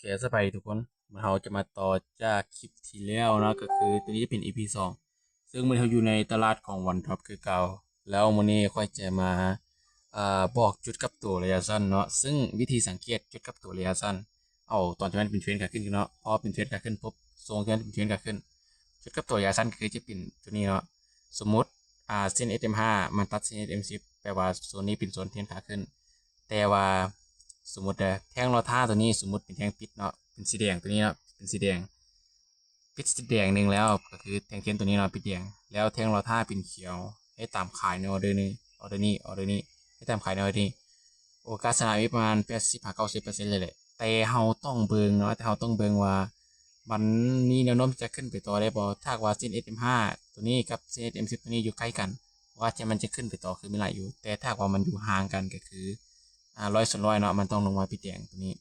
ຄ ສະບາຍດີທຸກຄົນ, ມື້ນີ້ເຮົາຈະມາຕໍ່ຈາກຄລິບທີ່ແລ້ວເນາະ, ກໍຄືໂຕນີ້ຈະເປັນ ອີພີ ສອງ ເຊິ່ງມື້ນີ້ເຮົາຢູ່ໃນຕະຫຼາດຂອງວັນທຣັອບຄືເກົ່າ. ແລ້ວມື້ນີ້ຂ້ອຍຈະມາ ເອີ ບອກຈຸດກັບໂຕໄລຍະສັ້ນເນາະ, ເຊິ່ງວິທີສັງເກດຈຸດກັບໂຕໄລຍະສັ້ນ ເອົາຕອນທີ່ມັນເປັນເທຣນຂາຂຶ້ນເນາະ, ພໍເປັນເທຣນຂາຂຶ້ນປຸບ ຊ່ວງທີ່ມັນເປັນເທຣນຂາຂຶ້ນ ຈຸດກັບໂຕໄລຍະສັ້ນກໍຄືຈະເປັນໂຕນີ້ເນາະ. ສົມມຸດ ອາ ເສັ້ນ ເອັສ ເອັມ ຫ້າ ມັນຕັດເສັ້ນ ເອັສ ເອັມ ສິບ ແປວ່າໂຊນນີ້ເປັນໂຊນເທຣນຂາຂຶ້ນ. ແຕ່ວ່າສົມມຸດເດີ ແທ່ງລໍຖ້າໂຕນີ້ ສົມມຸດເປັນແທ່ງປິດເນາະ, ເປັນສີແດງໂຕນີ້ເນາະ, ເປັນສີແດງ ປິດສີແດງໜຶ່ງແລ້ວ ກໍຄືແທ່ງເທຣນໂຕນີ້ເນາະ ປິດແດງ, ແລ້ວແທ່ງລໍຖ້າເປັນຂຽວ ໃຫ້ຕາມຂາຍໃນອໍເດີນີ້ ອໍເດີນີ້ ອໍເດີນີ້ ໃຫ້ຕາມຂາຍໃນອໍເດີນີ້. ໂອກາດຊະນະມີປະມານ ແປດສິບຫາເກົ້າສິບເປີເຊັນ ເລີຍແຫຼະ. ແຕ່ເຮົາຕ້ອງເບິ່ງເນາະ, ແຕ່ເຮົາຕ້ອງເບິ່ງວ່າ ມັນມີແນວໂນ້ມຈະຂຶ້ນໄປຕໍ່ໄດ້ບໍ່? ຖ້າຫາກວ່າເສັ້ນ ເອັສ ເອັມ ຫ້າ ໂຕນີ້ກັບເສັ້ນ ເອັສ ເອັມ ສິບ ໂຕນີ້ຢູ່ໃກ້ກັນ ໂອກາດທີ່ມັນຈະຂຶ້ນໄປຕໍ່ຄືມີຫຼາຍຢູ່, ແຕ່ຖ້າຫາກວ່າມັນຢູ່ຫ່າງກັນ ກໍຄື ອາ ຮ້ອຍສ່ວນຮ້ອຍເນາະ, ມັນຕ້ອງລົງມາປິດແດງໂຕນີ້.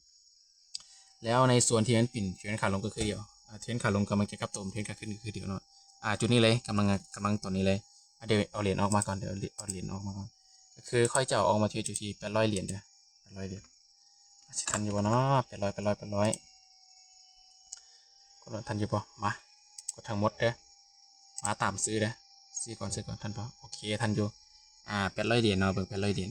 ແລ້ວໃນສ່ວນທີ່ມັນເປັນເທຣນຂາລົງກໍຄືດຽວ, ອາ ເທຣນຂາລົງກຳລັງຈະກັບຕົວເທຣນຂາຂຶ້ນກໍຄືດຽວເນາະ. ອາ ຈຸດນີ້ເລີຍ ກຳລັງ ກຳລັງຕອນນີ້ເລີຍ. ອາ ດຽວເອົາຫຼຽນອອກມາກ່ອນ, ດຽວເອົາຫຼຽນອອກມາກ່ອນ. ກໍຄືຂ້ອຍຈະເອົາອອກມາເທຣດຢູ່ທີ່ ແປດຮ້ອຍຫຼຽນເດີ, ແປດຮ້ອຍຫຼຽນ. ຊິທັນຢູ່ບໍ່ເນາະ? ແປດຮ້ອຍ ແປດຮ້ອຍ ແປດຮ້ອຍ ກົດ ທັນຢູ່ບໍ່? ມາ ກົດທັງໝົດເດີ, ມາຕາມຊື້ເດີ, ຊື້ກ່ອນ ຊື້ກ່ອນ. ທັນບໍ່? ໂອເຄ ທັນຢູ່. ອາ ແປດຮ້ອຍຫຼຽນເນາະ, ເບິ່ງ ແປດຮ້ອຍຫຼຽນ.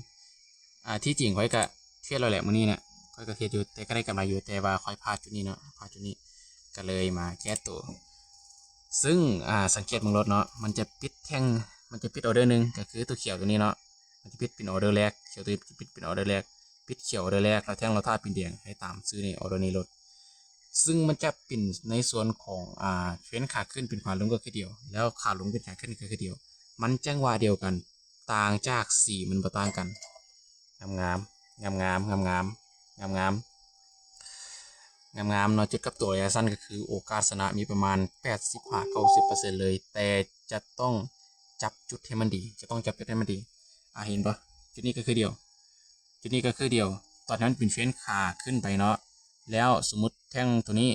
ອາ ທີ່ຈິງຂ້ອຍກະເທຣດແລ້ວແຫຼະມື້ນີ້ນະ, ຂ້ອຍກະເທຣດຢູ່ ແຕ່ກະໄດ້ກຳໄລຢູ່, ແຕ່ວ່າຂ້ອຍພາດຈຸດນີ້ເນາະ, ພາດຈຸດນີ້ ກະເລີຍມາແກ້ໂຕ. ເຊິ່ງ ອາ ສັງເກດເບິ່ງໂລດເນາະ, ມັນຈະປິດແທ່ງ ມັນຈະປິດອໍເດີໜຶ່ງ ກະຄືໂຕຂຽວໂຕນີ້ເນາະ, ມັນຈະປິດເປັນອໍເດີແລກ, ຂຽວໂຕນີ້ຈະປິດເປັນອໍເດີແລກ, ປິດຂຽວອໍເດີແລກ ແລ້ວແທ່ງລໍຖ້າເປັນແດງ ໃຫ້ຕາມຊື້ໃນອໍເດີນີ້ໂລດ. ເຊິ່ງມັນຈະເປັນໃນສ່ວນຂອງ ອາ ເທຣນຂາຂຶ້ນເປັນຂາລົງກໍຄືດຽວ, ແລ້ວຂາລົງເປັນຂາຂຶ້ນກໍຄືດຽວ, ມັນຈັງຫວະດຽວກັນ, ຕ່າງຈາກສີມັນບໍ່ຕ່າງກັນ. ງາມໆ ງາມໆ ງາມໆ ງາມໆ ງາມໆເນາະ. ຈຸດກັບຕົວໄລຍະສັ້ນກໍຄືໂອກາດຊະນະມີປະມານ ແປດສິບຫາເກົ້າສິບເປີເຊັນ ເລີຍ, ແຕ່ຈະຕ້ອງຈັບຈຸດໃຫ້ມັນດີ, ຈະຕ້ອງຈັບຈຸດໃຫ້ມັນດີ. ອາ ເຫັນບໍ່? ຈຸດນີ້ກໍຄືດຽວ, ຈຸດນີ້ກໍຄືດຽວ. ຕອນນັ້ນເປັນເທຣນຂາຂຶ້ນໄປເນາະ, ແລ້ວສົມມຸດແທ່ງໂຕນີ້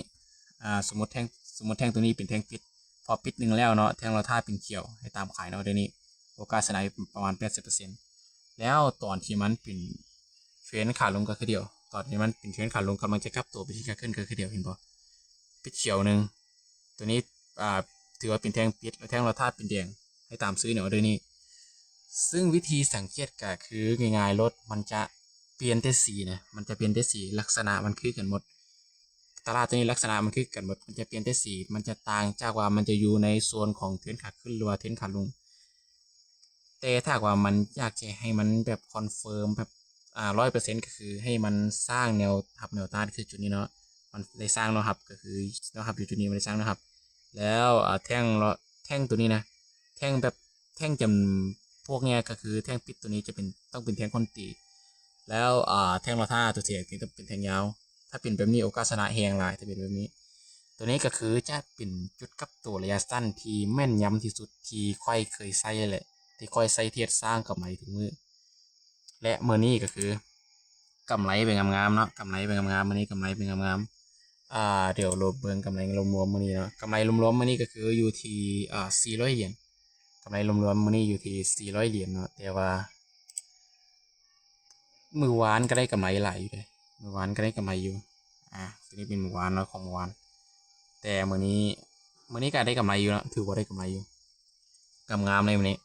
ອາ ສົມມຸດແທ່ງ ສົມມຸດແທ່ງໂຕນີ້ເປັນແທ່ງປິດ, ພໍປິດໜຶ່ງແລ້ວເນາະ, ແທ່ງລໍຖ້າເປັນຂຽວ ໃຫ້ຕາມຂາຍເນາະ, ດຽວນີ້ໂອກາດຊະນະປະມານ ແປດສິບເປີເຊັນ. ແລ້ວຕອນທີ່ມັນເປັນເທຣນຂາລົງກໍຄືດຽວ, ຕອນທີ່ມັນເປັນເທຣນຂາລົງ ກຳລັງຈະກັບຕົວໄປທີ່ຂາຂຶ້ນກໍຄືດຽວ, ເຫັນບໍ່? ປິດຂຽວໜຶ່ງ, ໂຕນີ້ ອາ ຖືວ່າເປັນແທ່ງປິດ ແລ້ວແທ່ງລໍຖ້າເປັນແດງ ໃຫ້ຕາມຊື້ເນາະ, ດຽວນີ້. ເຊິ່ງວິທີສັງເກດກໍຄືງ່າຍໆໂລດ, ມັນຈະປ່ຽນແຕ່ສີນະ, ມັນຈະປ່ຽນແຕ່ສີ, ລັກສະນະມັນຄືກັນໝົດ. ຕະຫຼາດໂຕນີ້ລັກສະນະມັນຄືກັນໝົດ, ມັນຈະປ່ຽນແຕ່ສີ, ມັນຈະຕ່າງຈາກວ່າມັນຈະຢູ່ໃນໂຊນຂອງເທຣນຂາຂຶ້ນ ຫຼືວ່າເທຣນຂາລົງ. ແຕ່ຖ້າຫາກວ່າມັນຢາກຈະໃຫ້ມັນແບບຄອນເຟີມແບບ ອາ ຮ້ອຍເປີເຊັນ ກໍຄືໃຫ້ມັນສ້າງແນວຮັບແນວຕ້ານ ຄືຈຸດນີ້ເນາະ, ມັນໄດ້ສ້າງແນວຮັບ ກໍຄືແນວຮັບຢູ່ຈຸດນີ້, ມັນໄດ້ສ້າງແນວຮັບ. ແລ້ວ ອາ ແທ່ງ ແທ່ງໂຕນີ້ນະ, ແທ່ງແບບ ແທ່ງຈຳພວກເນີ້ຍ ກໍຄືແທ່ງປິດໂຕນີ້ຈະເປັນ ຕ້ອງເປັນແທ່ງຄົນຕີ, ແລ້ວ ອາ ແທ່ງລໍຖ້າໂຕສີແດງນີ້ຕ້ອງເປັນແທ່ງຍາວ. ຖ້າເປັນແບບນີ້ໂອກາດຊະນະແຮງຫຼາຍ, ຖ້າເປັນແບບນີ້. ໂຕນີ້ກໍຄືຈະເປັນຈຸດກັບໂຕໄລຍະສັ້ນທີ່ແມ່ນຍຳທີ່ສຸດທີ່ຂ້ອຍເຄີຍໃຊ້ເລີຍແຫຼະ, ທີ່ຂ້ອຍໃຊ້ເທຣດສ້າງກຳໄລທຸກມື້. ແລະ ມື້ນີ້ກໍຄືກຳໄລໄປງາມໆເນາະ, ກຳໄລໄປງາມໆ, ມື້ນີ້ກຳໄລໄປງາມໆ. ອາ ດຽວລົບເບິ່ງກຳໄລລວມໆມື້ນີ້ເນາະ, ກຳໄລລວມໆມື້ນີ້ກໍຄືຢູ່ທີ່ ອາ ສີ່ຮ້ອຍຫຼຽນ, ກຳໄລລວມໆມື້ນີ້ຢູ່ທີ່ສີ່ຮ້ອຍຫຼຽນເນາະ. ແຕ່ວ່າມື້ວານກໍໄດ້ກຳໄລຫຼາຍຢູ່ເດ້, ມື້ວານກໍໄດ້ກຳໄລຢູ່. ອາ ໂຕນີ້ເປັນມື້ວານເນາະ, ຂອງມື້ວານ. ແຕ່ມື້ນີ້ ມື້ນີ້ກໍໄດ້ກຳໄລຢູ່ເນາະ, ຖືວ່າໄດ້ກຳໄລຢູ່, ກຳງາມເລີຍມື້ນີ້.